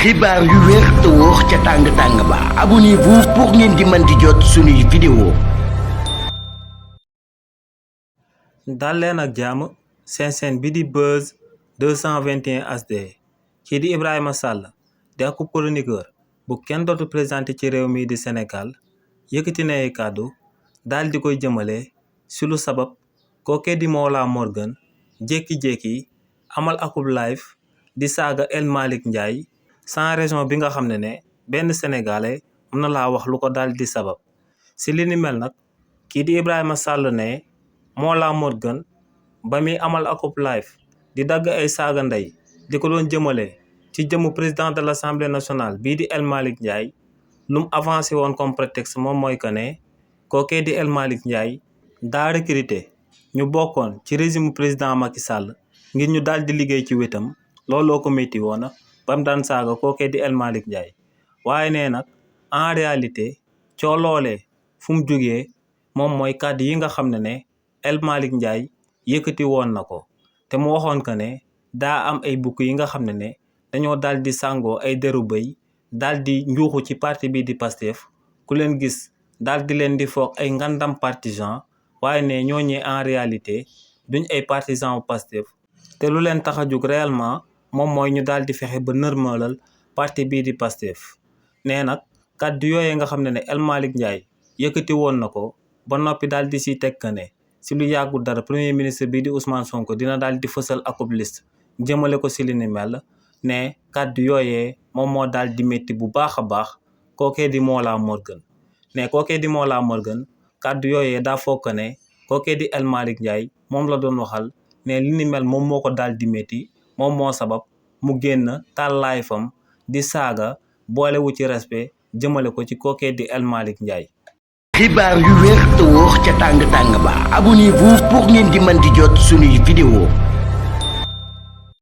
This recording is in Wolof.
xibaar yu wér te wóor ca tàng ba abonnez-vous pour ngeen di mën di jot suñuy vidéo. dal leen ak jàmm seen bi di Buzz 221 HD kii di Ibrahima Sall di ak chroniqueur bu kenn dootu présenté ci réew mi di Sénégal yëkkati na ay kàddu daal di koy jëmale si lu sabab kookee di Mollah Morgun jékki-jékki amal akub live di saaga El Malick Ndiaye sans raison bi nga xam ne benn sénégalais mën na laa wax lu ko daal di sabab si li ni mel nag kii di Ibrahima Sall ne Mollah Morgun ba muy amal akub live di dagg ay saaga ndey di ko doon jëmale ci jëmu président de l'Assemblée nationale bii di El Malick Ndiaye lu mu avancé woon comme prétexte moom mooy que ne kookee di El Malick Ndiaye daa recruté ñu bokkoon ci régime président Macky Sall ngir ñu daal di liggéey ci wetam looloo ko métti woon ba mu daan saaga kookee di El Malick Ndiaye waaye nee nag en réalité coo loolee fu mu jógee moom mooy kàddu yi nga xam ne El Malick Ndiaye yëkkati woon na ko te mu waxoon que ne daa am ay bukk yi nga xam ne dañoo daal di sàngoo ay deru bëy daal di njuuxu ci parti bi di Pastef ku leen gis daal di leen di foog ay ngandam partisan waaye ne ñooñee en réalité duñ ay partisan wu Pastef te lu leen tax a jug réellement moom mooy ñu daal di fexe ba nërmalal parti bii di Pastef nee nag kàddu yooyee nga xam ne El Malick Ndiaye yëkkati woon na ko ba noppi daal di siy teg ne si lu yàggul dara premier ministre bii di Ousmane Sonko dina daal di fësal akub liste jëmale ko si li ni mel ne kàddu yooyee moom moo daal di métti bu baax a baax kookee di Mollah Morgun ne kookee di Mollah Morgun kàddu yooyee daa foog ne kookee di El Malick Ndiaye moom la doon waxal ne li ni mel moom moo ko daal di métti moom moo sabab mu génn tàllaay fam di saaga boolewu ci respect jëmale ko ci kookee di El Malick Ndiaye. xibaar yu wér te wóor ca tàng ba abonnez-vous pour ngeen di mën di jot suñuy vidéo.